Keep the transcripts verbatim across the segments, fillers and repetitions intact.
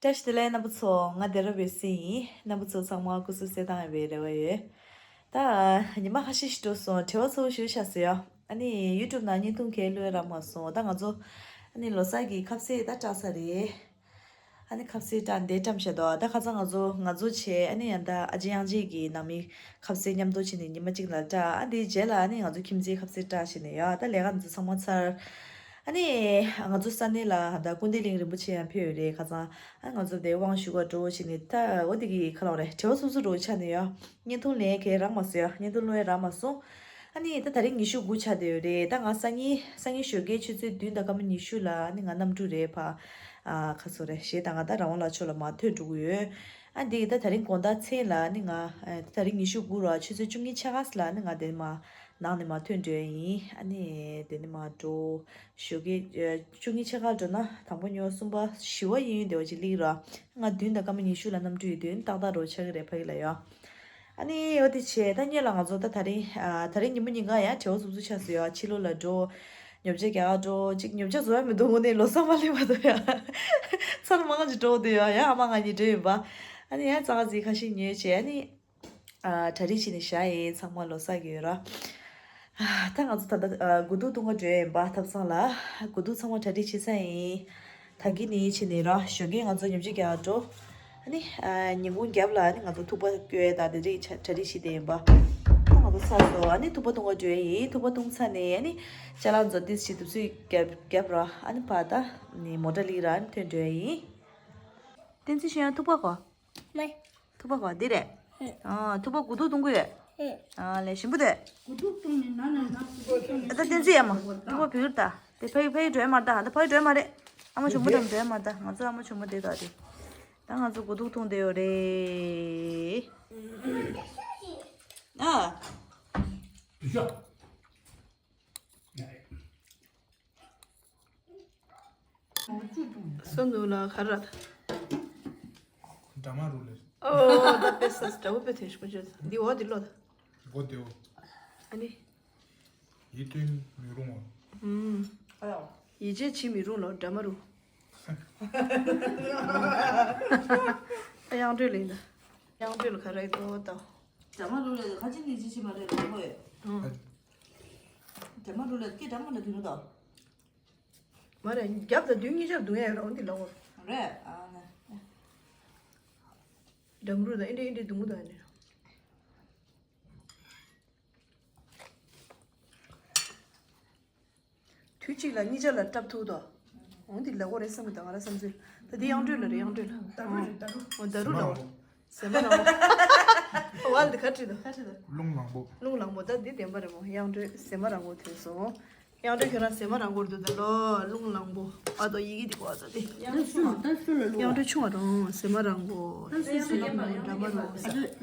བཀྲ་ཤིས་བདེ་ལེགས་རྣམ་པ་ཚོ། ང་བདེ་རབ་པའི་སྲས་ཡིན། རྣམ་པ་ཚོ་ཚང་མ་སྐུ་གཟུགས་གསལ་ཐང་ཡོད་པའི་རེ་བ་ཡོད། ད་ཉི་མ་ཁ་ཤས་ཤིག་འགྲོ་སོང་། བྲེལ་བ་ཚ་པོ་ཞེ་པོ་ཆགས་སོང་ཡ། ཨ་ནི་ཡུ་ཊུབ་ནང་བརྙན་ཐུང་གས་བླུགས་རག་མ་སོང་། ད་ང་ཚོ་ཨ་ནི་ལོ་གསར་གྱི་ཁ་ཟས་ད་བཀྲམ་ཚར་རེད། ཨ་ནི་ཁ་ཟས་བཀྲམ་འདི་བཀྲམ་བཞག་འདུག་ད་ཁ་སང་ང་ཚོ་ང་ཚོ་བྱས། ཨ་ནི་ཡང་ད་ཨ་ཅེ་དབྱངས་ཅན་གྱི་ནང་མི་ཁ་ཟས་མཉམ་དུ་བྱས་ནས་ཉི་མ་གཅིག་ལ་བཀྲམ། ཨ་འདིའི་རྗེས་ལ་ཨ་ནི་ང་ཚོ་ཁྱིམ་མཚེས་ཁ་ཟས་བཀྲམ་བྱས་ནས་ཡ། ད་ལས་ཀ་ང་ཚོ་ཚང་མ་ཚར། ཨ་ནི་ང་ཚོ་ས་གནས་ལ་ད་སྐུ་མདུན་གླིང་རིན་པོ་ཆེ་ཡང་ཕེབས་ཡོད་རེད། ཁ་སང་ཨ་ང་ཚོ་དེ་དབང་ཞུ་ག་འགྲོ་བྱས་ནས། ད་འོ་འདི་གི་ཁ་ལོག་རེད། བྲེལ་བ་སུབ་སུབ་འགྲོ་ཆགས་ནས་ཡ། བརྙན་ཐུང་ལེན་གས་རག་མ་སོང་ཡ། བརྙན་ཐུང་བླུགས་ཡས་རག་མ་སོང་། ཨ་ནི་ད་དེ་རིང་ཉི་ཤུ་དགུ་ཆགས་བསྡད་ཡོད་རེད། ད་ང་སང་ཉིན་སང་ཉིན་ཞོགས་ཀའི་ཆུ་ཚོད་བདུན་དང་སྐར་མ་ཉི་ཤུ་ལ་ཨ་ནི་ང་གནམ་གྲུ་རེད་ཕ། ཨ་ཁ་སོ་རེད། གཞས་དང་ང་ད་རང་དབང་ལགས་མཆོག་ལ་མར་ཐོན་འགྲོ་གི་ཡོད། ཨ་འདི་ད་དེ་རིང་དགོང་དག་མཚན་ལ་ཨ་ནི་ང་ཨ་ད་རིང་ཉི་ཤུ་དགུ་ར་ཆུ་ཚོད་བཅུ་གཉིས་ཕྱེད་ཀ་ལ་ཨ་ནི་ང་དེ་མར་ནང་ནས་མར་ཐོན་འགྲོ་ཡ་ཡིན། ཨ་ནི་དེ་ནས་མར་འགྲོ། ཞོགས་ཀའི་ཨ་བཅུ་གཉིས་ཕྱེད་ཀ་འགྲོ་ན་དང་པོ་ཉི་མ་གསུམ་པ་བཞི་པ་གཡས་གཡོན་དེ་བ་ཅིག་སླེབས་ར། ང་བདུན་དང་སྐར་མ་ཉི་ཤུ་ལ་གནམ་གྲུ་ཡོད་དུས་ཏག་ཏག་རོ་ཆགས་ཀྱི་རེད་ཕ་གི་ལ་ཡ། ཨ་ནི་འོ་དེ་བྱས། ད་སྔོན་ལ་ང་ཚོ་ད་དེ་རིང་ཨ་དེ་རིང་ཉིན་མོ་ཉིན་གང་ཡང་བྲེལ་བ་སུབ་སུབ་ཆགས་སོང་ཡ། ཕྱི་ལོགས་ལ་འགྲོ། ཉོ་ཆ་རྒྱག་ག་འགྲོ། ཅིག་ཉོ་ཆ་བཟོ་ཡ་མི་འདུག་དངོས་གནས་ལོ་གསར་མ་སླེབས་མ་ཐག་ཡ། ཚར་མང་ཅིག་འགྲོ་འདུག་ཡ། ཡ་ཨ་མ་ང་གཉིས་འགྲོ་ཡིན་པ། ཨ་ནི་ཡ་ཙག་ཙིག་ཁ་ཤས་ཉོས་བྱས། ཨ་ནི་ཨ་གྲ་སྒྲིག་བྱས་ནས་བཞག་ཡིན། ཚང་མ་ལོ་གསར་གྱི་ཡོད་ར། ཨ་ད་ང་ཚོ་ད་ལྟ་ཨ་དགུ་ཐུག་འཐུང་ག་འགྲོ་ཡ་ཡིན་པ། ཐབ་ཚང་ལ་དགུ་ཐུག་ཚང་མ་གྲ་སྒྲིག་བྱས་ཚར་ཡིན། ད་གིན་ནས་བྱས་ནས་ར་ཞོགས་ཀས་ང་ཚོ་ཉོ་ཆ་རྒྱག་འགྲོ། ཨ་ནི་ཨ་ཉིན་གུང་རྒྱབ་ལ་ཨ་ནི་ང་ཚོ་ཐུག་པ་སྐྱོལ་ཡ་ད་དེ་རིགས་ཆ་གྲ་སྒྲིག་བྱས་བསྡད་ཡིན་པ། ད་ང་ཚོ་ཚར་སོང་། ཨ་ནི་ཐུག་པ་འཐུང་ག་འགྲོ་ཡ་ཡིན། ཐུག་པ་འཐུང་ཚར་ནས་ཨ་ནི་ཅ་ལག་མཛོ་ཏིས་ཞིག་དུབ་སུས་རྒྱབ་རྒྱབ་ར། ཨ་ནི་ཕ་ད་ནི་མོ་ཊ་ལི་ར་ཨ་ནི་ཐོན་འགྲོ་ཡ་ཡིན། བསྟན་འཛིན་ཤེས་ཡང་ཐུག་པ་གོ། ཐུག་པ་གོ་འདི་རེད། ཨ་ཐུག་པ་དགུ་ཐུག་འཐུང་གི་ཡོད། ཨ་ལས་ཞིམ་པོ་དེ། ཨ་ད་བསྟན་འཛིན་ཡ་མ་ཐུག་པ་བུལ་ད། དེ་ཕ་གི་ཕ་གི་འགྲོ་ཡ་མ་རེད་ད། ད་ཕ་གི་འགྲོ་ཡ་མ་རེད། ཨ་མ་ཆུང་མ་འགྲོ་ཡ་མ་རེད་ད། ང་ཚོ་ཨ་མ་ཆུང་མ་དེ་ད་དེ། ད་ང་ཚོ་དགུ་ཐུག་འཐུང་བསྡད་ཡོད་རེད། ཨ། སོ་ནུ་ལ་ཁ་ར། འདྲ་མ་རུ་ལེ། ཨོ་ད་དཔེ་ས་འདྲ་བོ་དཔེ་ཐོན་ཤོག་ཅོ། འདི་འོ་འདི་ལོ་ད། འོ་དེའོ། ཨ་ནི། ཡིད་བརྟན་མི་རུང་བ། ཨུམ། ཡིད་ཆེས་བྱེད་མི་རུང་ལོ་འདྲ་མ་རུ། ཨ་དབྱངས་སྒྲོལ་ལེན་ད། དབྱངས་སྒྲོལ་ལ་ཁ་ར་ཡི་ཏོ་ད། འདྲ་མ་རུ་ལེ་ཁ་ཅིག་ནི་ཅི་ཞིག་མ་རེད་རུང་བ་ཡོད། ཨུམ། འདྲ་མ་རུ་ལེ་སྐད་འདྲ་མ་ལ་དུ་རུ་ད། མ་རེད། རྒྱབ་དང་མདུན་གཉིས་ཆར་བརྡུང་ཡ་ཡོད་ར། འོ་འདི་ལ་འོ། རེད་ཨ་ནི། འགྲམ་རུ་དང་ཨེ་འདྲ་ཨེ་འདྲ་བརྡུང་གི་དང་ནི། དུས་གཅིག་ལ་གཉིས་ཆར་ལ་སྐྲབ་ཐུག་དོ། འོ་འདི་ལ་འོ་རེད་བསམ་གི་དང་ང་ར་བསམ་ཚུལ། ད་འདི་དབྱངས་སྒྲོལ་ལ་རེད། དབྱངས་སྒྲོལ་ལ། ད་རུ་རེད་ད་རུ། འོ་ད་རུ་ལ་འོ། ཟེ་མ་རང་མོ། བལ་འདི་ཁ་བྲིས་དོ། ཁ་བྲིས་དོ། རླུང་ལངས་པོ། རླུང་ལངས་པོ། ད་འདི་བདེན་པ་རེད་མོ། དབྱངས་སྒྲོལ་ཟེ་མ་རང་མོ་ཐོན་སོང་། དབྱངས་སྒྲོལ་ཁྱོད་རང་ཟེ་མ་རང་མོར་འདུག་ད་ལོ། རླུང་ལངས་པོ། ཨ་ཏོ་ཡི་གེ་འདི་གོ་ཨ་ཏོ་དེ། དབྱངས་སྒྲོལ་ཆུང་བ། ད་སུ་ལ་རླུང་བ། དབྱངས་སྒྲོལ་ཆུང་བ་རང་ཟེ་མ་རང་མོ། ད་སུ་ཟེ་མ་རང་མོ། འདྲ་མ་རང་མོ། ཨ་ཏོ་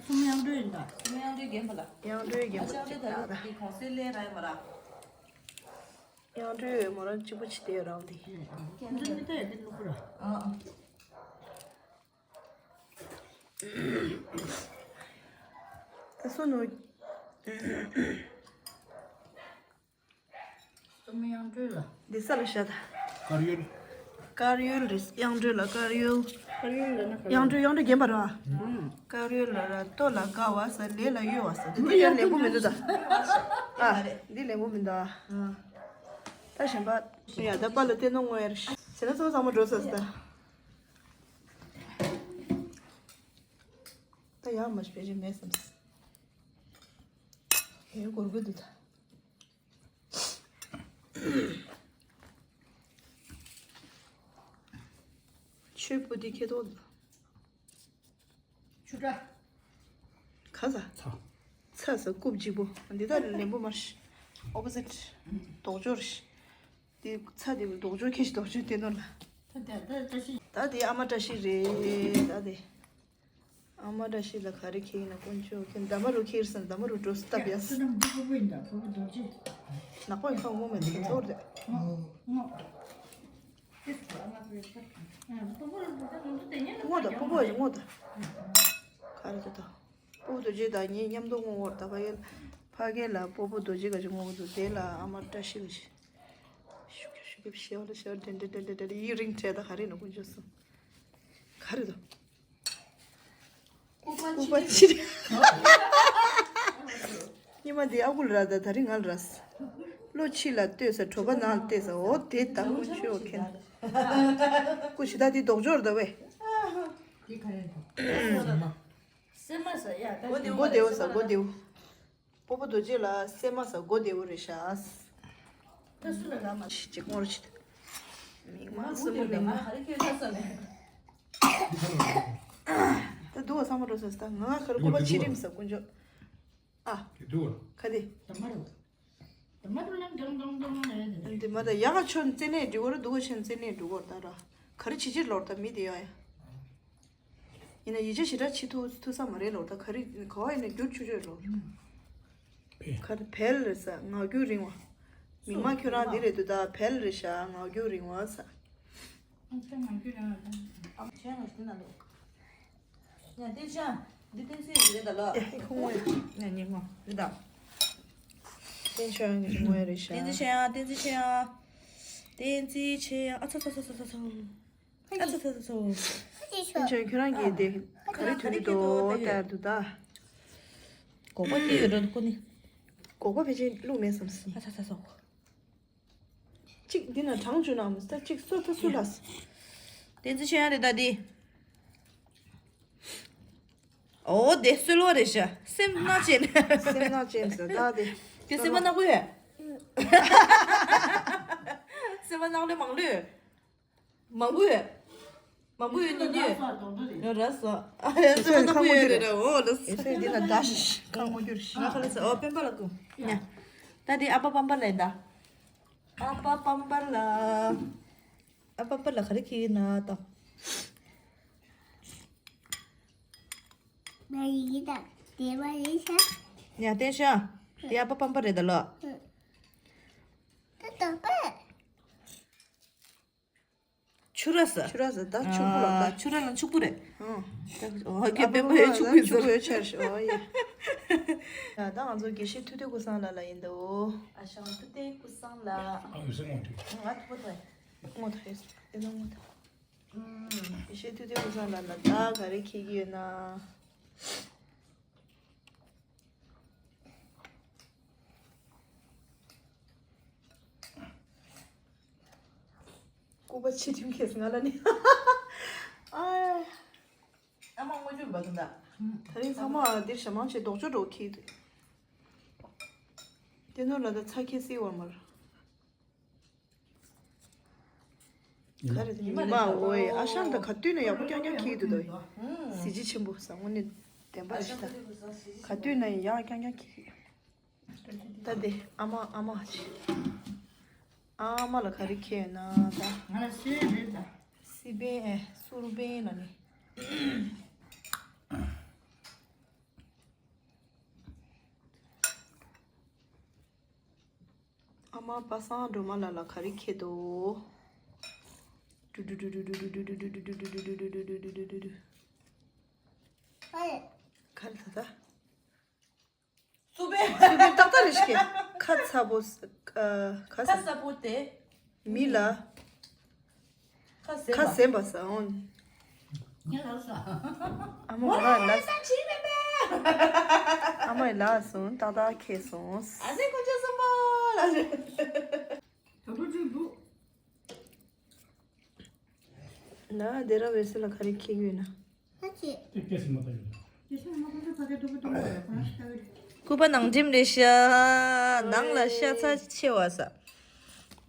སུ་མོ་དབྱངས་སྒྲོལ་ཡིན་ད། སུ་མོ་དབྱངས་སྒྲོལ་རྒན་པ་ལ། དབྱངས་སྒྲོལ་རྒན་པ་ཨ་ཅག་ཅིག་ད་ད། དེ་གོང་སེ་ལས་ར་ཡ་མ་ར། དབྱངས་སྒྲོལ་མོ་རང་གཅིག་པོ་ཆི་དེ་རང་དེ། འདི་མི་ལྟ་ཡ་དེ་ལུག་ར། ཨ་ཨ། ད་སོ་ནོ། སོ་མོ་དབྱངས་སྒྲོལ་ལ། འདི་ས་ལ་བཞག་ད། དཀར་ཡོལ། དཀར་ཡོལ་རེད། དབྱངས་སྒྲོལ་ལ་དཀར་ཡོལ། དཀར་ཡོལ་ལ་ན་དཀར་ཡོལ། དབྱངས་སྒྲོལ། དབྱངས་སྒྲོལ་རྒན་པ་ར། ཨུམ། དཀར་ཡོལ་ལ་ར་ལྟོ་ལ་དཀར་བ་ཟེར། ལས་ལ་གཡོལ་བ་ཟེར། འདི་དེ་ཡང་ལེན་པོ་མི་འདུག་ད། ཨ་འདི་ལེན་པོ་མི་འདུག་ཨ། ད་གཞན་པ། ཡ་ད་པ་ལ་བལྟས་ནོ་ངོ་ཡར་ཟེར་ན་ཚང་མ་ཚང་མ་འགྲོ་ས་ཟེར་ད། ད་ཡང་མ་ཤི་བེ་རི་མེད་བསམ་སི། ཧེ་གོར་གོ་དུ་ད། ཆོས་པོ་དེ་ཁེ་ཐོག་ཆུ་དྲ། ག་ས། ཚ། ཚ་ས་རྐུབ་གཅིག་པོ། འདི་ད་ལེན་པོ་མར་ཤི། ཨོ་པོ་ཟིཊ། ལྡོག་ཕྱོགས་རེད། དེ་ཚ་དེ་ལྡོག་ཕྱོགས་ཁྱེད་ཀྱི་ལྡོག་ཕྱོགས་དེ་ནོར་ལ། ད་དེ་ད་བཀྲ་ཤིས། ད་དེ་ཨ་མ་བཀྲ་ཤིས་རེད་ད་དེ། ཨ་མ་བཀྲ་ཤིས་ལ་ག་རེ་ཁྱེར་ཡིན་ན་དཀོན་མཆོག་མཁྱེན། འདབ་མ་རུ་ཁྱེར་སོང་། འདབ་མ་རུ་འགྲོ་སྟབས་ཡ། ཡ་སུ་ནམ་འདི་ཕུ་བོ་ཡིན་ད་ཕུ་བོ་རྡོ་རྗེ། ནག་པོ་ཡིན་ཕ་བོ་མེད་འདི་ཚོར་དེ། ངོ་། ངོ་། ངོ་ད་ཕུ་བོ་ཡིན་ངོ་ད། ག་རེ་དེ་ད། སྤོ་བོ་རྡོ་རྗེ་དང་ངེད་མཉམ་དུ་ངོ་བོར་ད་ཕ་གི། ཕ་གི་ལ་སྤོ་བོ་རྡོ་རྗེ་ག་ཅིག་ངོ་བོ་འདུག་དེ་ལ་ཨ་མ་བཀྲ་ཤིས་ག་ཅིག་ཤུགས་རྒྱབ་ཤུགས་རྒྱབ་ཤེའུ་ལ་ཤེའུ་དྲན་དྲན་དྲན་དྲན་དྲན་ཡིད་རིང་བྲལ་ད་ག་རེ་ནོ་དཀོན་མཆོག་གསུམ། ག་རེ་འདུག་སྐུ་པར་ཕྱི་རིམ། ཉི་མ་འདི་ཨ་ཁུ་ལ་ར་ད་ད་རིང་ང་ལ་ར། བློ་ཕྱི་ལ་ལྟོས་ས་གྲོད་པ་ནང་ལ་བལྟས་ས་འོ་དེ་ད་སྐུ་ཆུ་འོ་ཁེན། སྐུ་ཞི་ད་འདི་ལྡོག་ཕྱོགས་རེད་ད་བས། སེམས་མ་ས་ཡ་ད་སྒོ་བདེ་བོ་ས་སྒོ་བདེ་བོ། སྤོ་བོ་རྡོ་རྗེ་ལ་སེམས་མ་ས་སྒོ་བདེ་བོ་རེད་ཤག་ད་སུ་ལ་ར་མ་ཅིག་ངོར་ཅིག་མིག་མ་སུ་མོ་མིག་མ། ཧ་རི་ཁེ་ས་ས་ལ། ད་འདུག་བ་ཚང་མ་འགྲོ་སོང་ད་ང་ཁར་སྐུ་པར་ཕྱི་རིམ་ས་དཀོན་མཆོག་ཨ། དེ་འདུག་བ། ག་དེ། ད་མ་རུ། ད་མ་རུ་ལམ་ཌོང་ཌོང་ཌོང་ལ་ཡ་དེ། འདི་མ་ད་ཡག་ག་ཆོ་རྩེ་ནས་འགྲིག་གོ་ར་འདུག་ག་ཆེན་རྩེ་ནས་འགྲིག་གོ་ར་ད་ར། ག་རེ་བྱེད་ཅིག་ལོར་ད་མི་དེ་ཡོ་ཡ། ཡིན་ན་ཡིད་ཆེས་ཞེ་དྲག་བྱེད་ཐུབ་ཐུབ་ས་མ་རེད་ལོར་ད་ག་རེ་ག་བ་ཡིན་ན་རྒྱུ་ཆུ་ཆོད་ལོར། ག་རེ་བལ་རེད་ས་ངག་རྒྱུན་རིང་བ། མིག་མ་ཁྱོད་རང་འདི་རེད་འདུག་ད་བལ་རེད་ཤག་ངག་རྒྱུན་རིང་བ་ས། ཨ་ཁྱོད་ངག་རྒྱུན་རིང་བ་ད། ཨ་ཁྱོད་ངག་རྒྱུན་ན་ལོ། ཡ་བསྟན་ཆོས་འདི་བསྟན་འཛིན་རེད་ད་ལོ། ཡ་ཧི་ཁོང་ངོ་ཡ། ཡ་ཉིན་མོ་རེད་ད། བསྟན་ཆོས་ངི་ངོ་ཡ་རེད་ཤག་བསྟན་འཛིན་ཆོས་ཡ་བསྟན་འཛིན་ཆོས་ཡ། བསྟན་འཛིན་ཆོས་ཡ་ཨ་ཚ་ཚ་ཚ་ཚ་ཚ། ཨ་ཚ་ཚ་ཚ་ཚ། བསྟན་ཆོས་ཁྱོད་རང་གིས་དེ་ག་རེ་ཐོན་གྱི་འདུག་ལྟར་དུ་ད། སྒོག་པ་ཏི་ཡོད་འགྲོ་འདུག་ཁོ་ནི། སྒོག་པ་ཕལ་ཆེར་བླུགས་མེད་བསམ་སྲིད། ཨ་ཚ་ཚ་ཚ། གཅིག་འདི་ན་གྲང་བཅུག་ན་མི་ས་གཅིག་སོ་ཐ་སུ་ལ། བསྟན་འཛིན་ཆོས་ཡ་རེད་ད་འདི། ཨོ་དེ་སོལ་བ་རེད་ཤག་སེམས་ནག་ཅན། སེམས་ནག་ཅན་ཟེར་ད་དེ། དེ་སེམས་པ་ནག་པོ་ཡོད། སེམས་པ་ནག་ལོས་མང་ལོས། མང་པོ་ཡོད། མང་པོ་ཡོད་ཉིད་ཉིད། ཡོད་ར་སོ། ཨ་ཡ་སེམས་པ་ནག་པོ་ཡོད་རེད་ར་འོ་ལ་སོ། ཨེ་སེ་འདི་ན་ད་ཤི་ཤི་ཁང་མོ་གྱུར་ཤི། ང་ཁ་ལ་སོ་ཨོ་པན་པ་ལ་ཀུ། ཡ། ད་དེ་ཨ་པ་པམ་པ་ལ་ཡིན་ད། ཨ་པ་པམ་པ་ལ། ཨ་པ་པ་ལ་ག་རེ་ཁྱེར་ན་ད། མ་ཡི་ད་དེ་བ་ཡི་ཤ། ཡ་བསྟན་ཤ། དེ་ཨ་པ་པམ་པ་རེད་ད་ལོ། ད་དོག་པ། ཆུ་ར་ས། ཆུ་ར་ས་ད་ཕྱུག་པོ་ལ་ད། ཆུ་ར་ལ་ཕྱུག་པོ་རེད། ཨང་། ཨོ་ཨ་ཁེ་པ་པེ་པ་པེ་ལ་ཕྱུག་པོ་ཕྱུག་པོ་ཡོད་ཆར་ཤོ་ཡེ། ཡ་ད་ང་ཚོ་དགེ་བཤེས་ཐུབ་བསྟན་ཀུན་བཟང་ལགས་ལ་ཡིན་དོ། ཨ་ཞང་ཐུབ་བསྟན་ཀུན་བཟང་ལགས། ཨ་ཡོད་སེ་ངོ་ཐུབ། ང་ཐུབ་པོ་ཐོས། ངོ་ཐུབ་ཡོད་སེ་ཨེ་ན་ངོ་ཐུབ། དགེ་བཤེས་ཐུབ་བསྟན་ཀུན་བཟང་ལགས་ལ་ད་ག་རེ་ཁྱེར་གྱི་ཡོད་ན། སྐུ་པར་ཕྱི་ཁྲིམས་ཁེས་ང་ལ་ནི། ཨ། ཨ་མ་དངོས་བརྗོད་འབའ་ཐུན་ད། ད་རིང་ཚང་མ་འདིར་ཞྭ་མང་ཆེ་ལྡོག་ཕྱོགས་འགྲོ་ཁྱི་དེ། དེ་ནོར་ལ་ད་ཚ་ཁྱི་སི་བར་མར། ག་རེ་ཉི་མ་འོ་ཡ་ཨ་ཤང་ད་ག་དུས་ན་ཡག་པོ་རྐྱང་རྐྱང་ཁྱི་འདུག་ད། གཟི་བརྗིད་ཆེན་པོ་ཟ་དངོས་གནས་བདེན་པ་རེད་ཤི་ད། ག་དུས་ན་ཡག་རྐྱང་རྐྱང་ཁྱི། ད་དེ་ཨ་མ་ཨ་མ་ཆེ། ཨ་མ་ལ་ག་རེ་ཁྱེར་ན་ད། ང་ལ་སུའི་རེད་ད། སི་པན་ཨེ་སུར་པན་ལ་ནི། ཨ་མ་པ་སངས་སྒྲོལ་མ་ལགས་ལ་ག་རེ་ཁྱེར་དོ། ག་རེ་ད་ད། སུ་པན། སུ་པན་ཏག་ཏག་རེ་ཞིག་གི་ཁ་ཚ་པོ་ཨ་ཁ་ཁ་ས་ས་པོ་དེ། མི་ལ་ཁ་ཟེན་ཁ་པ་ཟེན་པ་ས་འོན། ཉལ་ལ་ས། ཨ་མ་ང་ལ་ས་ཆི་མེ་མེ། ཨ་མ་ལ་སོང་ཏག་ཏག་ཁེ་སོང་། ཨ་ཟེ་ཁོ་ཅོ་སོང་པ་ལ་ཟེ། ད་བུ་ཅིག་འདུག་ན་དེ་ར་བེ་སི་ལ་ག་རེ་ཁྱེར་གྱི་ཡོད་ན། སྐུ་པར་ནང་འགྲིམ་རེད་ཤག་ནང་ལ་ཤ་ཚ་ཆེ་བ་ས།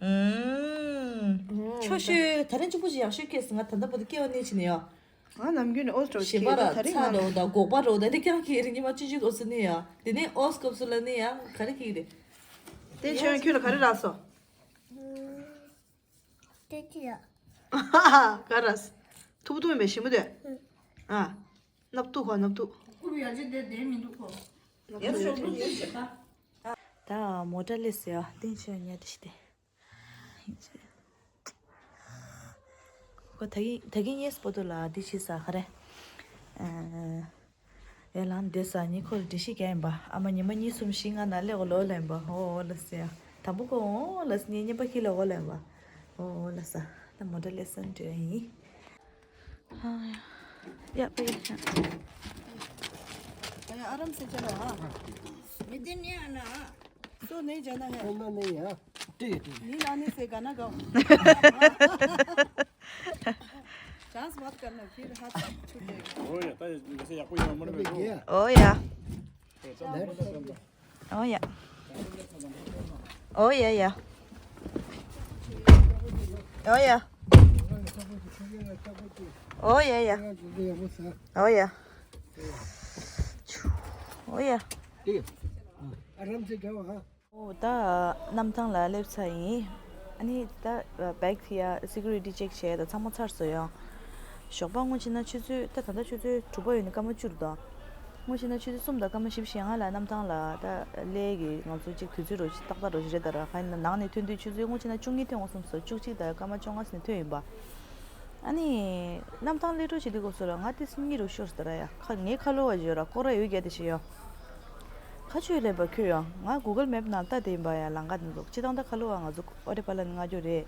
ཨུམ། ཆོ་ཤོས་ད་རིང་གཅིག་པུ་ཅིག་ཡག་ཤོས་སྐྱེས་སོང་ང་ད་ལྟ་བར་དུ་སྐྱེ་བ་གནས་ཕྱིན་ནས་ཡོད། ང་ནམ་རྒྱུན་ནས་ཨོ་སི་ཀྲོ་ཞིམ་པ་ར་ད་རིང་ཚ་ང་རོ་ད་སྒོག་པ་རོ་ད་དེ་ཀྱང་ཁྱེད་རིང་ཉི་མ་གཅིག་གཅིག་ཨོ་སི་ནི་ཡ། དེ་ནས་ཨོ་སི་སྐབས་སུ་ལ་ནི་ཡ་ག་རེ་ཁྱེར་གི་རེད། དེ་ཆོས་ཁྱོད་ལ་ག་རེ་རག་སོང་། ཏེ་ཏེ་ཡ། ག་རེ་རག་སོང་། ཐུབ་ཐུབ་ཡིན་པས་ཞིམ་པོ་དེ། ཨ། སྣབས་ཐུག་གོ་སྣབས་ཐུག་རྐུབ་ཡ་ཅི་དེ་དེ་མི་འདུག་གོ་ཡ་ཞོག་ལུག་ཅི་ཞིག་ད། མོ་ཊ་ལས་ཟེར་ཡ་བསྟན་ཆོས་ཉལ་དེ་ཞིག་དེ། ཁོ་ད་གིན་ད་གིན་ངས་སྤོ་ཏོ་ལ་འདི་བྱས་ས་ག་རེ། ཨེ་ལང་འདི་ས་ཉི་ཁོ་འདྲི་ཤི་རྒྱ་ཡིན་པ་ཨ་མ་ཉི་མ་གཉིས་གསུམ་བཞི་ལྔ་ན་ལེ་གོ་ལོ་ལེན་པ་ཧོ་ལ་སི་ཡ་དང་པོ་ཁོ་ཧོ་ལ་སི་ཉི་ཉི་པ་ཁི་ལ་གོ་ལེན་པ་ཧོ་ལ་ས་ད་མོ་ཊ་ལེ་སན་འདྲི་ཡིན། हाँ, या, या, पे, या। अरे, आराम से चलो, हाँ। मैं दिन नहीं आना, हाँ। सो नहीं जाना है। नहीं, नहीं, हाँ। ठीक है, ठीक है। नींद आने से गाना गाओ। चांस मत करना, फिर हाथ छूट जाएगा। ओ या, ता जैसे या कोई नंबर में तो। ओ या। ओ या। ओ या, या। ओ या। ओ या, या। ओ या। ओ या। ठीक है। हाँ, आराम से जाओ, हाँ। ཨོ་ད་གནམ་ཐང་ལ་སླེབས་ཚར་ཡིན། ཨ་ནི་ད་བེག་ཕི་ཡ་སི་ཀུ་རི་ཊི་ཅེག་བྱས་ད་ཚང་མ་ཚར་སོང་ཡང་། ཞོགས་པ་སྔོན་ཆད་ན་ཆུ་ཚོད་ད་ད་ལྟ་ཆུ་ཚོད་དྲུག་པ་ཡོད་ནི་སྐར་མ་བཅུ་རེད་དོ། སྔོན་ཆད་ན་ཆུ་ཚོད་གསུམ་དང་སྐར་མ་བཞི་བཅུ་ཞེ་ལྔ་ལ་གནམ་ཐང་ལ་ད་སླེབས་ཀྱི་ང་ཚོ་གཅིག་དུས་ཚོད་རོ་ཞིག་ཏག་ཏག་རོ་ཞིག་རེད་ད་ར། ཧ་ཡིན་ན་ནང་ནས་ཐོན་དུས་ཆུ་ཚོད་སྔོན་ཆད་ན་བཅུ་གཉིས་ཐོན་འོང་བསམ་སོང་། བཅུ་གཅིག་དང་སྐར་མ་བཅོ་ལྔ་ཟིན་ནས་ཐོན་ཡིན་པ། ཨ་ནི་གནམ་ཐང་སླེབས་འགྲོ་བྱེད་དུས་སྐབས་སུ་ར་ང་ཏི་སི་གཉིད་རུ་ཤོར་སོང་ར་ཡ། ཁ་ངའི་ཁ་ལོ་བ་བརྗོད་ར་སྐོར་ར་ཡོད་རྒྱ་དེ་ཞིག་ཡོད། ཁ་ཆུ་ལེན་པ་ཁྱོད་ཡོད། ང་གུ་གལ་མེབ་ནང་ལྟ་དེ་ཡིན་པ་ཡ། ལམ་ཁ་འདི་ཚོ་སྤྱི་བཏང་ད་ཁ་ལོ་བ་ང་ཚོ་ཨོ་རེ་པ་ལ་ནི་ང་སྐྱོ་རེད།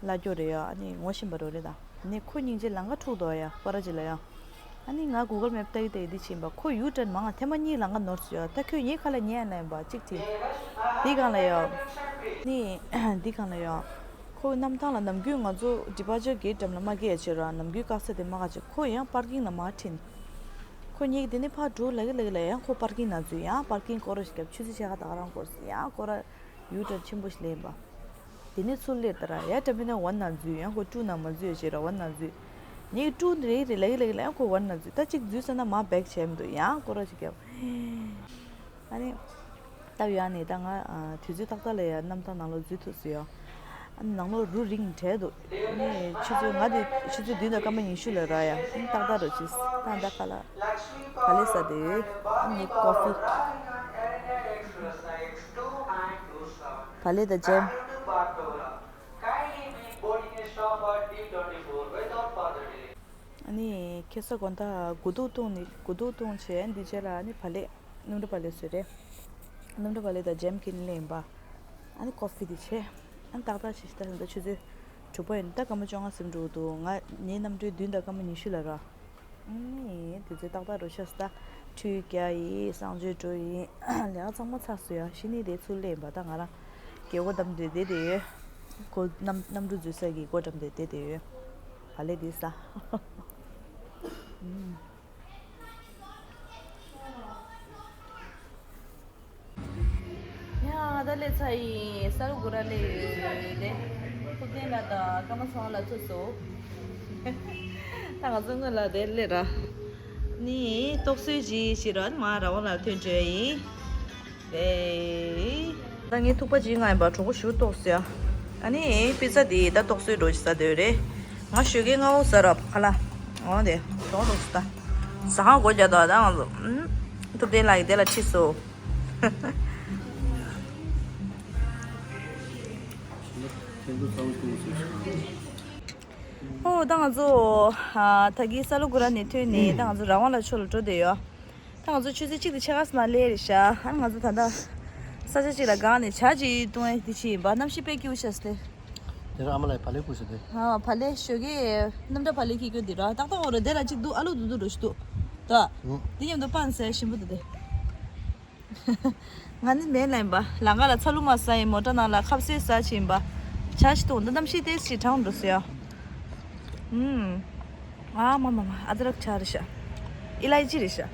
ལ་སྐྱོ་རེད་ཡ། ཨ་ནི་ངོ་ཤེས་པ་རོ་རེད་ད། ནི་ཁོ་སྙིང་རྗེ་ལམ་ཁ་འཁྲུག་དོ་ཡ་སྐོར་ར་ཅི་ལ་ཡ། ཨ་ནི་ང་གུ་གལ་མེབ་ལྟ་ཡི་ལྟ་ཡི་འདི་ཕྱིན་པ་ཁོ་ཡུ་ཊརན་མང་ང་ཐེངས་མ་གཉིས་ལམ་ཁ་ནོར་སོང་ཡ། ད་ཁྱོད་ངའི་ཁ་ལ་ཉན་ཡ་ན་ཡིན་པ་གཅིག་དྲིས། འདི་གང་ལ་ཡ། ནི་འདི་གང་ལ་ཡ། ཁོ་གནམ་ཐང་ལ་ནམ་རྒྱུན་ང་ཚོ་ཌི་པ་ཅར་གེ་ཊི་འགྲམ་ལ་མ་སྐྱེལ་བྱེད་ར། ནམ་རྒྱུན་བཀག་ས་དེ་མ་ག་བྱེད། ཁོ་ཡང་པར་ཀིང་ལ་མར་ཁྲིད། ཁོ་ཉིད་དེ་ནས་ཕར་འགྲོ་ལ་གི་ལ་གི་ལ་ཡང་ཁོ་པར་ཀིང་ནང་འཛུལ། ཡང་པར་ཀིང་སྐོར་ར་ཞིག་བརྒྱབ། ཆུ་ཚོད་ཕྱེད་ཀ་ད་ག་རང་སྐོར་སོང་། ཡང་སྐོར་ར་ཡུ་ཊརན་ཆེན་པོ་ཞིག་ལེན་པ། དེ་ནས་ཚུར་སླེབས་ད་ར་ཡ་ཊར་མི་ནལ་ཝན་ནང་འཛུལ། ཡང་ཁོ་ཊུ་ནང་མ་འཛུལ་བྱེད་ར་ཝན་ནང་འཛུལ། ཉིད་ཊུ་རེད་རེད་ལ་གི་ལ་གི་ལ་ཡང་ཁོ་ཝན་ནང་འཛུལ། ད་གཅིག་འཛུལ་ས་ན་མར་བེག་བྱས་མི་འདུག་ཡང་སྐོར་ར་ཞིག་བརྒྱབ། ཨ་ནི། སྟབས་ཡག་ནས་ད་ང་ཨ་དུས་ཚོད་ཏག་ཏག་ལ་ཡ་གནམ་ཐང་ནང་ལོགས་འཛུལ་ཐུབ་སོང་ཡ། ཨ་ནི་ནང་ལོགས་རུ་རིང་བྲལ་འདུག་ཨ་ནི་ཆུ་ཚོད་ང་དེ་ཆུ་ཚོད་བདུན་དང་སྐར་མ་ཉི་ཤུ་ལ་རག་ཡ། ཨ་ནི་ཏག་ཏག་རུ་ཕྱིན། ད་ད་ཁ་ལ་བག་ལེབ་ཟ་དེ་ཡོད། ཨ་ནི་ཀོ་ཕི། བག་ལེབ་དང་ཇེམ། ཨ་ནི་ཁ་ས་དགོང་དག་དགུ་ཐུག་བཏུང་ནས་དགུ་ཐུག་བཏུང་བྱས། འདི་རྗེས་ལ་ཨ་ནི་བག་ལེབ། སྣུམ་འཁྲུ་བག་ལེབ་བཟོས་རེད། སྣུམ་འཁྲུ་བག་ལེབ་དང་ཇེམ་ཁྱེར་ནས་སླེབས་ཡིན་པ། ཨ་ནི་ཀོ་ཕི་དེ་བྱས། ཨ་ནི་ཏག་ཏག་བྱས་ཤིག་ད་ད་ཆུ་ཚོད་དྲུག་པ་ཡིན། ད་སྐར་མ་བཅོ་ལྔ་ཟིན་འགྲོ་འདུག་ང་ངའི་གནམ་གྲུའི་མདུན་དང་སྐར་མ་ཉི་ཤུ་ལ་རག་ཨ་ནི་དུས་ཚོད་ཏག་ཏག་རུ་ཤར་སོང་། ད་ཁྲུས་རྒྱག་ཡིན། གསང་སྤྱོད་འགྲོ་ཡིན། ལས་ཀ་ཚང་མ་ཚར་སོང་ཡ། གཞི་ནས་དེ་ཚུར་སླེབས་ཡིན་པ། ད་ང་རང་རྒྱལ་སྒོ་བསྡམས་དུས་བསྡད་བསྡད་ཡོད། ཁོ་གནམ་གནམ་གྲུ་འཛུལ་ས་གི་སྒོ་འགྲམ་དེ་བསྡད་བསྡད་ཡོད། བག་ལེབ་དེ་ཟ། ཡ་ད་སླེབས་ཚར་ཡིན། ས་རུ་གུ་ར་སླེབས་ཡོད་དེ། ཐུབ་བསྟན་ལགས་དང་ཀརྨ་ཚེ་དབང་ལགས་ཚུར་སོང་། ད་ང་ཚོ་སྔོན་ལ་དེ་སླེབས་ར། ནི་ཏོག་སོའི་ཇི་ཞིག་ར་ནི་མ་ར་བ་ལ་ཐོན་བྲོས་ཡིན། ཨེ། ད་ངའི་ཐུག་པ་ཅིག་ང་ཡིན་པ་གྲོགས་པོ་ཞུ་ཏོག་ཟེར། ཨ་ནི་པི་ཙ་དེ་ད་ཏོག་སོའི་འགྲོ་ཅི་ཟ་དོད་རེད། ང་ཞོགས་ཀའི་སྔ་པོ་ཟ་ར་ཁ་ལ། འོ་དེ་གྲོགས་ཏོག་ཟ། ཟ་ཧང་གོ་རྒྱ་དོ་ད་ང་ཚོ། ཐུབ་བསྟན་ལགས་ཀྱིས་དེ་ལ་ཁྲིད་སོ། ཨོ་ད་ང་ཚོ་ད་གི་ས་ལུ་གུ་ར་ནས་ཐོན་ནས་ད་ང་ཚོ་ར་ཝང་ལ་ཆོ་ལ་འགྲོ་བསྡད་ཡོད། ད་ང་ཚོ་ཆུ་ཚོད་གཅིག་དང་ཕྱེད་ཀ་ཙམ་ལ་སླེབས་རེད་ཤག་ཨ་ང་ཚོ་ད་ལྟ་ས་ཆ་གཅིག་ལ་སྒང་ནས་ཇ་ཅིག་བཏུང་ཡ་དེ་བྱས་ཡིན་པ། གནམ་གཤིས་དཔེ་སྐྱིད་པོ་ཤག་སྟེ། དེ་ར་ཨ་མ་ལགས་བག་ལེབ་བསྐུར་ཤག་སྟེ། ཨ་བག་ལེབ་ཞོགས་ཀའི་གནམ་གྲུ་བག་ལེབ་ཁྱེར་རྒྱུ་འདི་ར་ཏག་ཏག་འོ་ར་དེ་ར་གཅིག་འདུག་ཨ་ལུ་འདུག་འདུག་རོ་ཞིག་འདུག་ད། ཨུ། དེ་མཉམ་དུ་པན་ཟེར་ཞིམ་པོ་འདུག་སྟེ། ང་ནི་མེད་ལ་ཡིན་པ། ལམ་ཁ་ལ་ཚ་ལུ་མ་ཟ་ཡིན། མོ་ཊ་ནང་ལ་ཁབ་སེ་ཟ་བྱས་ཡིན་པ། ཇ་ཅིག་བཏུང་། ད་གནམ་གཤིས་ཏོག་ཙམ་གྲང་འགྲོ་སོང་ཡ། ཨུམ། ཨ་མ་མ་མ། ཨ་དྲག་ཇ་རེད་ཤག་ཨི་ལའི་ཅི་རེད་ཤག་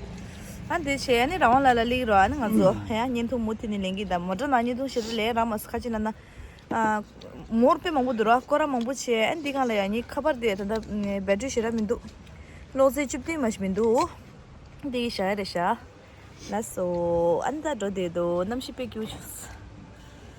ཨ་འདི་བྱས་ཨ་ནི་ར་ཝང་ལ་ལ་སླེབས་རོགས། ཨ་ནི་ང་ཚོ་ཡ་བརྙན་ཐུང་མུ་མཐུད་ནས་ལེན་གྱི་ད། མོ་ཊ་ནང་བརྙན་ཐུང་ཞེ་དྲག་ལེན་རག་མ་སོང་། ཁ་ཅིག་ལ་ན། ཨ། མོར་དཔེ་མང་པོ་འདུག་ར། སྐོར་ར་མང་པོ་བྱས། ཨ་ནི་འདི་སྒང་ལ་ཡ་ངའི་ཁ་པར་དེ་ད་ལྟ་བེ་ཊི་རི་ཞེ་དྲག་མི་འདུག་གློག་རྫས་བཅུ་བདུན་མ་ཞིག་མི་འདུག་འདི་གི་བཞག་ཡ་རེད་ཤག་ལགས་སོ། ཨ་ནི་ད་འགྲོ་བསྡད་འདུག་གནམ་གཤིས་དཔེ་སྐྱིད་པོ་བྱུང་།